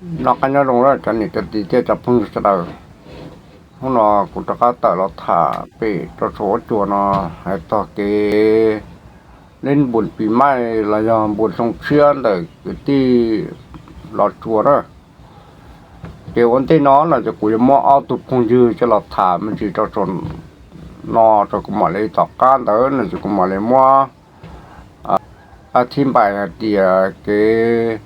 Noj qab nyob zoo cov niam cov txiv thiab cov phooj ywg sawv daws. Hnub no kuv rov qab tawm los tham pem rau saum huab cua no hais txog kev lib npus pis maij los yog npus xyoo tshiab ntawm kwv tij Los Tsuas na. Ces ua ntej no no ces kuv yuav muab ob tug phooj ywg coj los tham me ntsis rau saum no rau kuv mam li tom qab ntawd no ces kuv mam li muab a thib npaim hais tias kev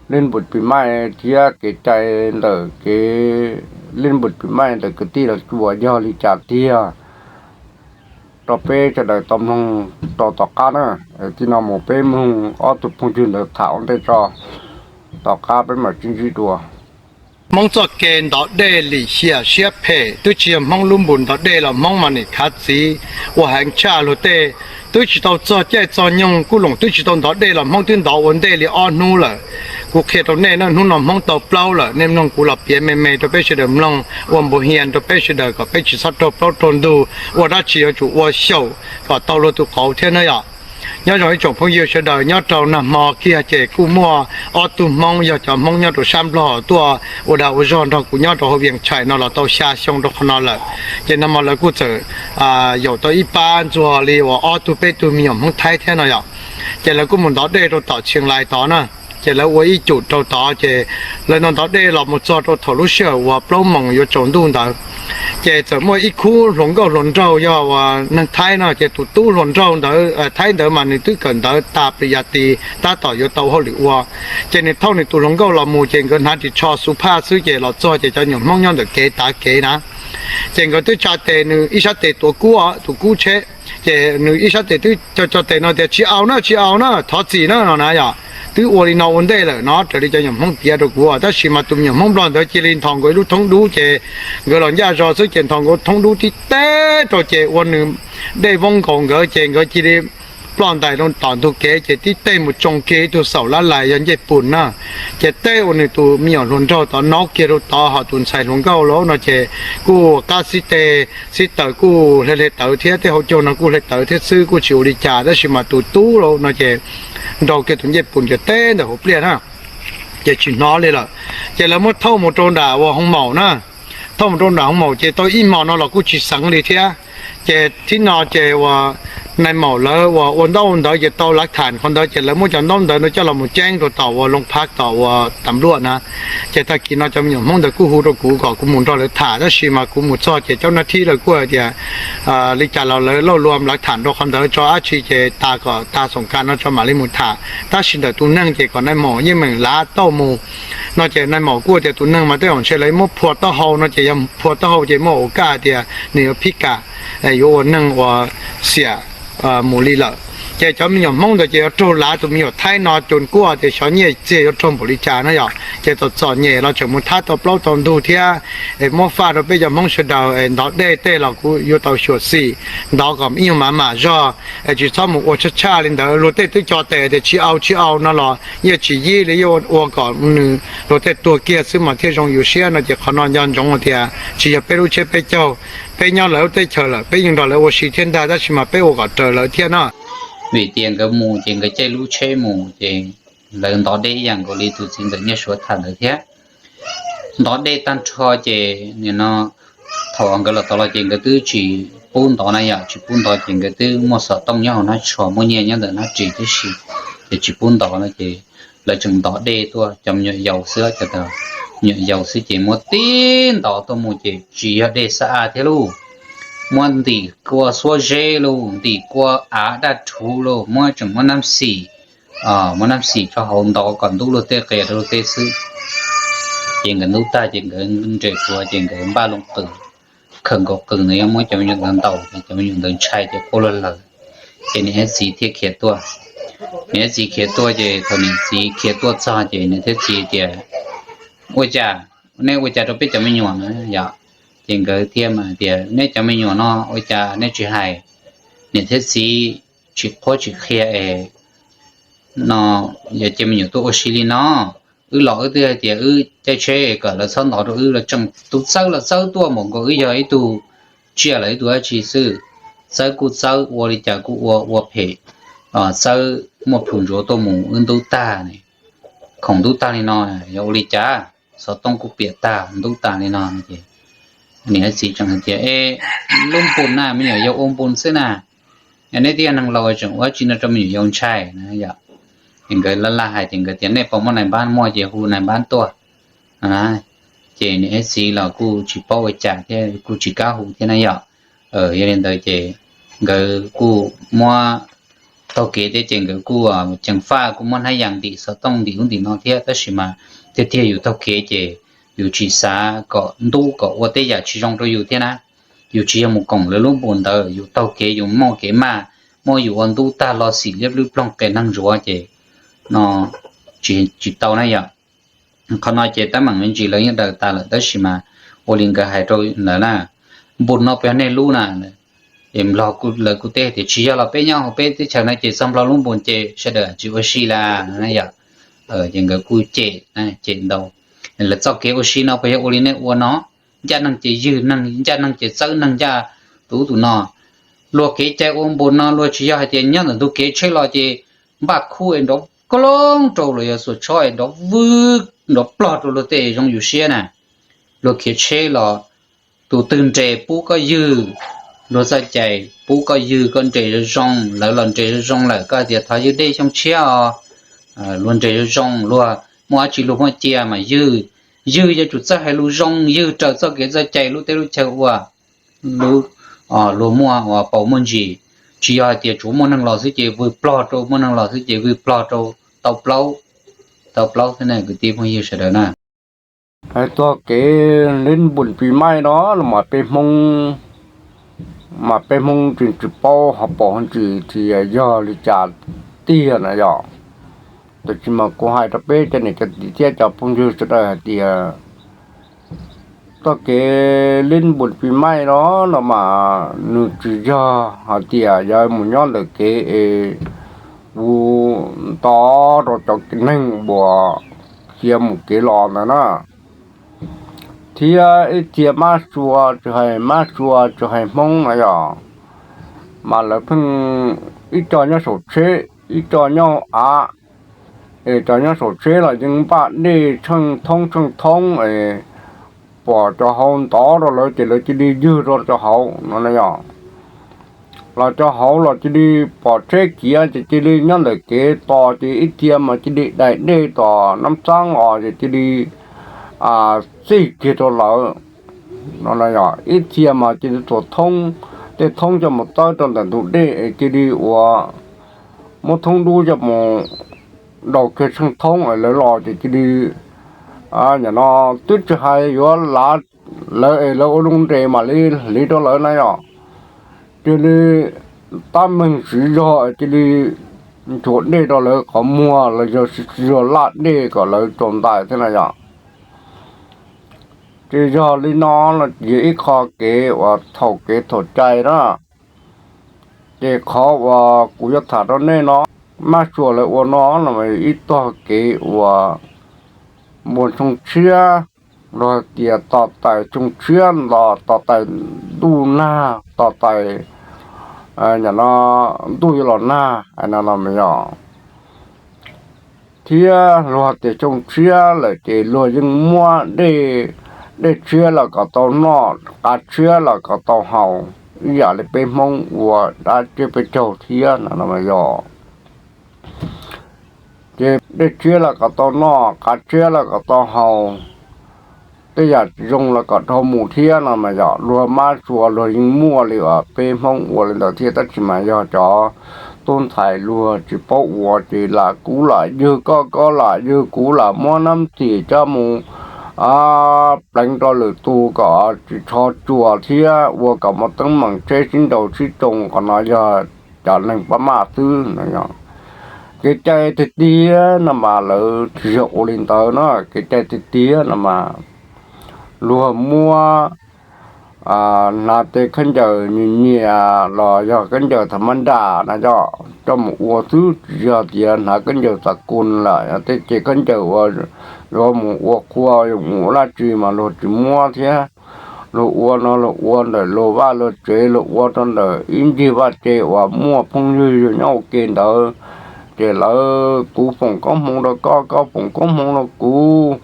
lib npus pis maij thiab kev cai ntawm kev lib npus pis maij ntawm kwv tij Los Tsuas yog li cas tiag rau peb sawv daws tau mloog rau tom qab na. Txij no mus peb mloog ob tug phooj ywg ntawd tham ua ntej tso, tom qab peb mam sib ntsib dua. Hmoob txoj kev ntov dej lim hiam siab phem twb tsis yog Hmoob lub npus ntov dej los Hmoob mas nim khav txiv ua heev tshaj luag tej. Twb tsis tau txog caij txog nyoog kuj loos twb tsis tau ntov dej los Hmoob twb ntov ua ntej li ob hnub lawm. Kuv qhia rau nej na, hnub no Hmoob tau plaub lawm, nej mloog kuv los piav me me rau peb sawv daws mloog ua npu hias rau peb sawv daws kom peb tsis txhob raug plaub raug ntug, ua dab tsi yuav tsum ua xyaum kom tau luag tus qauv thiab na yom. Nyob zoo ib tsoom phooj ywg sawv daws, nyob rau nag hmo kiag ces kuj muaj ob tug Hmoob yog cov Hmoob nyob rau sab Nplog tuaj ua dag ua zog nrog kuv nyob rau hauv Vias Chais no los tau xya xyoo rau qhov no lawm. Ces nag hmo lawv kuj txawm yaum tau ib pab ntxuag li uas ob tug peb tug me nyuam Hmoob Thaib thiab no yom. Ces lawv kuj mus ntov dej rau tom Tsheej Lais tod na. Ces lawv ua ib cum rau tod ces lawv ntov ntov dej los mus txog rau thaum lub sij hawm uas plaub moos yuav tsaus ntuj ntawd, ces txawm muaj ib khub hluas nkauj hluas nraug yog uas neeg Thaib no, ces tus tub hluas nraug ntawd Thaib ntawd mas nws twb kawm ntawv tas pes yas tis tab tom yuav tau hauj lwm ua. Ces nws thauj nws tus hluas nkauj los mus ces nkawd hnav ris tsho xu phaj xwb ces los txog ces cov nyuam Hmoob nyob ntawm kev tav kev na. Ces nkawd twb tsa tes, nws ib sab tes tuav kub, tus kub tsheb, ces nws ib sab tes twb co co tes no tias tsis au na, tsis au na, thov txim na no na yom. Twb ua li no ua ntej lawm no raws li cov nyuam Hmoob piav rau kuv, tab sis mas tus me nyuam Hmoob Nplog ntawd cia li nthos nkaus ib lub thoob dub ces nkawd los ncaj zog xwb ces nthos nkaus thoob dub tib teb rau ces ua nws dej voob nkaus nkawd ces nkawd cia li ploj ntais rau tom ntug kev ces tib teg mus tsoo kiag ib tug xaum lab lais yog ncej pus na. Ces teb ua nws tus me nyuam hluas nraug tod naub kiag rau tod, ho tus ntxhais hluas nkauj lauj no ces kuj qab xib tes xib taws kuj hle hle tawv thiab, tej hauv caug no kuj hle tawv thiab xwb kuj tsis ua li cas, tab sis mas tus tub lauj no ces nrau kiag tus ncej pus ntawd teb ntawm hauv pliaj na, ces tsis hnov li lawm. Ces lawv muab thauj mus rau nram uas hoo maum na, thauj mus rau nram hoo maum ces tau ib hmos no los kuj tsis xeev li thiab. Ces thib no ces uas nais maum lawv uas ua ntaub ntawv ces tau lav tham qhov ntawd ces lawv muab cov ntaub ntawv no coj los mus ceeb rau tom uas looj phab tom uas tas npluaj na. Ces tag kis no cov me nyuam Hmoob ntawd kuj hu rau kuv kom kuv mus nrog lawv tham, tab sis mas kuv mus txog ces cov nab thib lawv kuj hais tias li cas los lawv lauj luam lav tham rau qhov ntawd tso dab tsi ces tas kom tag xoom kas no tso mam li mus tham, tab sis ntawm tus neeg ces kom nais maum yeej meem lav tauj mus no ces nais maum kuj tias tus neeg mas tej zaum ntshe lawv muab phua taub hau no ces yog phua taub hau ces muaj ua kaj tias nws yuav phib kam, yuav ua neeg uas xiam mus li lawm. Ces cov me nyuam Hmoob ntawd ces yuav raug lav tus me nyuam Thaib no, ces kuj tias xyov nyiaj txiag yuav raug npaum li cas na yom, ces txom txom nyem los tseem mus thab tau plaub tau ntug thiab. Es muab faj rau peb cov Hmoob sawv daws es ntov dej tej los kuv yuav tau xyuam xim ntov kom ib nyuag mam mam zog, es tsis txhob mus ua tshaj tshaj li ntawd. Luag tej twb co tes tias tsis au tsis au no los yeej tsis yib li, yeej ua kom nws luag tej tuag kiag xwb mas thiaj zoo yus siab no ces qhov no nco ntsoov tias tsis yog peb lub tsheb peb caug, peb nyob lawv lub teb chaws lawm peb yeej nrog lawv ua si thiab ntag, tab sis mas peb ua kom raws lawv thiab no. Vim tias nkawd mus ces nkawd caij lub tsheb mus ces lawv ntov dej ib yam nkaus li tus txiv ntawm Nyiaj Suav tham ntawd thiab. Ntov dej tag nrho ces nim no thaum nkawd los tod los ces nkawd twb tsis pub ntov na yom, tsis pub ntov ces nkawd twb muaj xov tooj nyob hauv hnab tsho, muaj nyiaj nyob ntawm hnab ris tib si, ces tsis pub ntov no ces lawv tseem ntov dej tuaj, cov me nyuam yaus xwb, cov me nyuam yaus xwb ces muab tib ntov tuaj mus ces tsis yog dej xab a thiab lauj, muab ntim kua xuab zeb lauj, ntim kua av daj rhuv lauj, muab tseem muab nab xim, muab nab xim rau hauv ntov kom ntub luag tej qias rau luag tej xwb. Ces nkawd ntub tag ces nkawd nres puav ces nkawd npaj loo qws, khawm nkaus qws ntawd yuav muab cov me nyuam ntawd ntaus ces cov me nyuam ntawd ntshai ces quaj luag lawm. Ces niam thiab txiv thiaj khiav tuaj. Niam thiab txiv khiav tuaj ces thaum niam txiv khiav tuaj txog ces niam thiab txiv tias, ua cas, nej ua cas rau peb cov me nyuam na yom? Ces nkawd thiaj mas tias, neb cov me nyuam no ua cas nej tsis hais, niam thiab txiv tsis qhuab tsis qhia es no, yog cov me nyuam tuaj ua si li no. Wb los wb twb hais tias wb caij tsheb kom lawv txhob ntov rau wb, lawv tseem tus txawb los txawb tuaj npaum nkaus wb yog ib tug tsiaj los ib tug dab tsi xwb. Txawb kuj txawb, ua li cas kuj ua, ua phem, txawb muaj plhus ntsuav tuaj mus wb ntub tag, khoom ntub tag li no yog ua li cas? xov tooj kuj piam tag ntub tag li no. Ces niam txiv tseem hais tias, E, lub npus na, me nyuam yaus ua npus xwb na, nej twb yog neeg laus tseem ua tsi no rau me nyuam yaus ntshai na yom. Ces nkawd laj laj hais ces nkawd tias, Nej puas muaj nais npab? Muaj ces hu nais npab tuaj. Ces niam txiv los kuj tsis paub ua cas thiab kuj tsis kam hu thiab na yom. Yog li ntawd ces nkawd kuj muab taug kev thiab ces nkawd kuj ceev faj kuj muab hnab yas ntim xov tooj ntim ub ntim no thiab, tab sis mas tiag tiag yus taug kev ces yus tsis xav kom ntub kom ua tej yam tsis zoo rau yus thiab na. Yus tsis yog mus koom lawv lub npus ntawd, yus taug kev yus muaj kev maj, muab yus ua ntub tag los xim liab lub ploog qe neeg ntsuav ces no tsis tau na yom. Qhov no ces teeb meem me ntsis lawv yeej daws tas lawm tab sis mas ua li nkawd hais rau lawv na, npus no puas yog nej lub na? Es nplog lawv kuj teb tias, Tsis yog, los peb nyob hauv peb teb chaws no ces txog nplog lub npus ces sawv daws tsis ua si las na yom. Ces nkawd kuj cem, cem ntau. Lawv txoj kev ua si no puas yog ua li nej ua no? Ncaj neeg ces ywg neeg, ncaj neeg ces txawb neeg, ncaj tus ub tus no. Luag kev cai ua npus no luag tsis yog hais tias nyob ntawm ntug kev tsheb los ces npaj khub es nrov koob rau los yog xuas tshob es nrov vwb nrov plog rau luag tej zoo yus siab na. Luag khiav tsheb los tus twg nres pub koj ywg, luag txoj cai pub koj ywg, koj nres zoo zoo, lawv los nres zoo zoo lawm koj hais tias thov ywg dej xyoo tshiab os. Luag nres zoo zoo, luag muaj dab tsi luag muaj cia mas ywg. Ywg yuav tsum txawj hais lus zoo, ywg raws txoj kev txoj cai lub teb lub chaw ua, lub, luag muaj uas paus muaj ntsis. Tsis yog hais tias tsuav muaj neeg los xwb ces vwg plog rau, muaj neeg los xwb ces vwg plog rau, tau plaub, tau plaub xwb ne kwv tij phooj ywg sawv daws na. Hais txog kev lib npus pis maij no los mas peb Hmoob, mas peb Hmoob tseem tsis paub hauv paus hauv ntsis tias yog li cas tiag na yom. Tab sis mas kuv hais rau peb cov niam cov txiv thiab cov phooj ywg sawv daws hais tias txoj kev lib npus pis maij no, no mas nws tsis yog hais tias yog mus nyob ntawm kev es kuv nto rau cov neeg uas khiav mus kev los ntawd na. Thiab ib txhia mab sua tsis hais mab sua tsis hais Hmoob na yom, mas lawv pheej ib co nyob saum tsheb ib co nyob av, es cov nyob saum tsheb los yeej npaj dej tsheej thoob tsheej thoob es pom cov hauv ntov rau lawv ces lawv cia li ywg rau cov hauv no na yom. Los cov hauv los cia li pom tsheb khiav ces cia li nyob ntawm kev tos ces ib txhia mas cia li daim dej tom nab xaab os ces cia li txij kiag rau lawv no na yom. Ib txhia mas cia li tuav thoob, tej thoob coj mus txawb rau ntawm ntug dej es cia li ua muab thoob dub coj mus daus kiag tsheej thoob es lawv los ces cia li nim no twb tsis hais yuav lav lawv es lawv ua zoo nres mam li hliv rau lawv na yom. Cia li tab meeg siv zog cia li nchuav dej rau lawv qhov muag los yog siv zog laj dej kom lawv tsaus ntais thiab na yom. Ces yog li no los yog ib qho kev uas thaum kev thaum cai na. Ces qhov uas kuv yuav tham rau nej no, mab sua lawv ua no los ib tog kev uas npus tshooj tshiab, luag hais tias tos tais tshooj tshiab los tos tais ntuj nag, tos tais nim no ntuj yuav los nag no los mas yog. Thiab luag tias tshooj tshiab lawm ces luag yeej muab dej, dej tshiab los kom tau noj, qav tshiab los kom tau haus, ib yam li peb Hmoob ua dab tsiab peb caug thiab no los mas yog. Ces dej tshiab los kom tau noj, qav tshiab los kom tau haus, tej yam tsis zoo los kom dhau mus thiab no mas yog. Luag mab sua luag yeej muaj li uas peb Hmoob ua li ntawd thiab, tab sis mas yog cov tub ntxhais luag tsis paub ua ces lam kuv lam yug koj, koj lam yug kuv, lam muab nab txim coj mus pleev rau lwm tus kom tsis tsho tsuas thiab ua kom muaj teeb meem tsheb sib nraus sib tsoo, qhov no yog cov neeg pab maj xwb no. Kev cai tiag tiag no mas lawv tsis yog ua li ntawd no, kev cai tiag tiag no mas luag muab hnav tej khaub ncaws nyias nyias los yog khaub ncaws tham mab nras na yog coj mus ua xwb, tsis yog tias hnav khaub ncaws xav kun lawm, tej ces khaub ncaws uas yuav mus ua qhua yuav mus ua dab tsi mas luag tsis muab thiab. Luag ua no luag ua ntawm luag vaj luag tsev, luag ua rau ntawm ib ncig vaj tse uas muaj phooj ywg nyob ua ke ntawd, ces lawv kuv foom koob hmoov rau koj, koj foom koob hmoov rau kuv,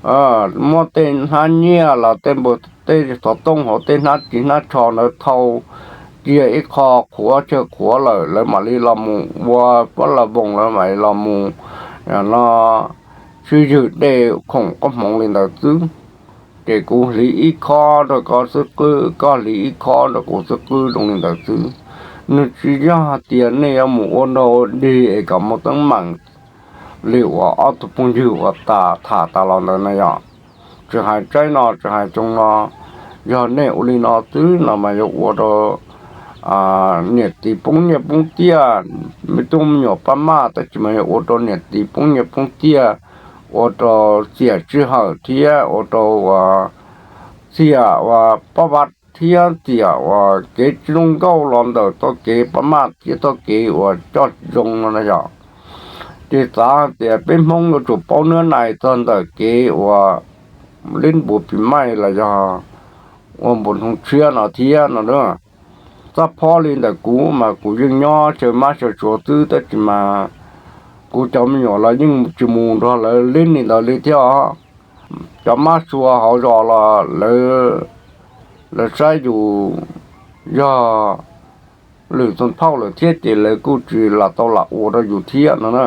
muab tej hnab nyiaj los tej npu, tej xov tooj hauv tej hnab ris hnab tsho ntawd thau cia ib qho qhuav tsawg qhuav lawm, lawv mam li los mus ua pab los voos, lawv mam li los mus no sib ywg dej khoom qub hmoov li ntawd xwb. Ces kuv hliv ib khob rau koj xwb qwb, koj hliv ib khob rau kuv xwb qwb zoo li ntawd xwb. Nws tsis yog hais tias nej yuav mus ua nrau dig es kom muaj teeb meem li uas ob tug phooj ywg uas tham tas los ntawd na yom. Tsis hais tsaib no tsis hais tsoo no, yog nej ua li no xwb no mas yuav ua rau niam txiv poob nyiaj poob txiaj, me tub me nyuam pab maj, tab sis mas yuav ua rau niam txiv poob nyiaj poob txiaj, ua rau txiam sij hawm thiab ua rau ua txiam ua pab vaj thiab txiam ua kev tsis zoo nkauj los ntawm txoj kev pab maj thiab txoj kev uas coj tsis zoo no na yom. Ces xav tias peb Hmoob yuav tsum paub nab nais txog ntawm kev ua lib npuas pis maij los yog ua npuas hnub tshiab no thiab no. Txoj phob li ntawm kuv mas kuv yeej nyob xyaw mab xyaw suav xwb, tab sis mas kuv cov me nyuam los yeej tsis mus nrog lawv lib li ntawd li thiab os. Cov mab suav hauv zos los lawv saib yus yog lwm txoos phauj lawm thiab ces lawv kuj tsis lam tau lam ua rau yus thiab no na.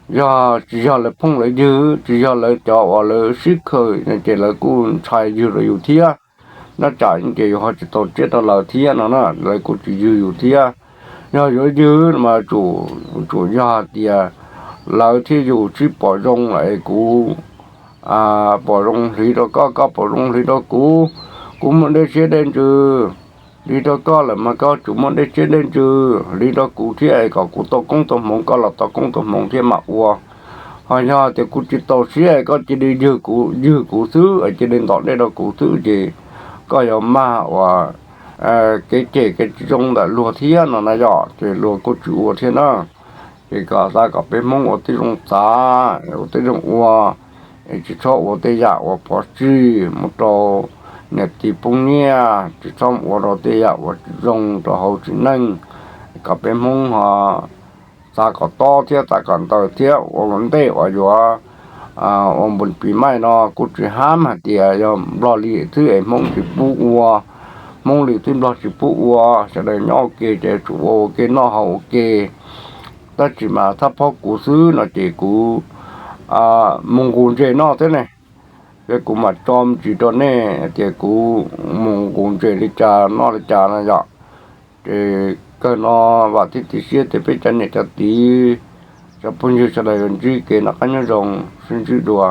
Yog tsis yog lawv phooj lawv ywg, tsis yog lawv cov uas lawv sib khawm ces lawv kuj ntshai ywg rau yus thiab. Nyob tsam ces yus ho tsis tau tsiab rau lawv thiab no na, lawv kuj tsis ywg yus thiab. Yog yuav ywg mas tsum yog hais tias lawv thiab yus sib pom zoo lawm es kuv pom zoo hliv rau koj, koj pom zoo hliv rau kuv. Kuv muaj dej siab dej ntsws hliv rau koj lawm mas koj tsum muaj dej siab dej ntsws hliv rau kuv thiab es kom kuv tau koob tau hmoov, koj los tau koob tau hmoov thiab mam ua. Ho yog tias kuv tsis txaus siab es koj cia li ywg kuv, ywg kuv xwb es cia li ntov dej rau kuv xwb ces koj yuav mag uas kev cem kev tsis zoo ntawm luag thiab no na yom, ces luag kuj tsis ua thiab na. Ces kom xav kom peb Hmoob ua tib zoo xav, ua tib zoo ua, es tsis txhob ua tej yam uas phov txwj mus rau niam txiv poob nyiaj, tsis txhob ua rau tej yam uas tsis zoo rau hauv txiv neej. Kom peb Hmoob ho xav kom tob thiab xav kom ntawd thiab ua ntej uas yuav ua npuas pis maij no kuj tsis hab hais tias yog Nplog li xwb es Hmoob tsis pub ua, Hmoob li xwb Nplog tsis pub ua, sawv daws nyob ua ke ces tsum ua ua ke noj haus ua ke. Tab sis mas txhob phob kuv xwb no ces kuv mus nqus ntses noj thiab ne. Ces kuv mam tso me ntsis rau nej tias kuv mus nqus ntses li cas noj li cas no yom. Ces kawg no vam thiab cia siab tias peb cov niam cov txiv, cov phooj ywg sawv daws yuav ntsib kev noj qab nyob zoo, sib ntsib dua.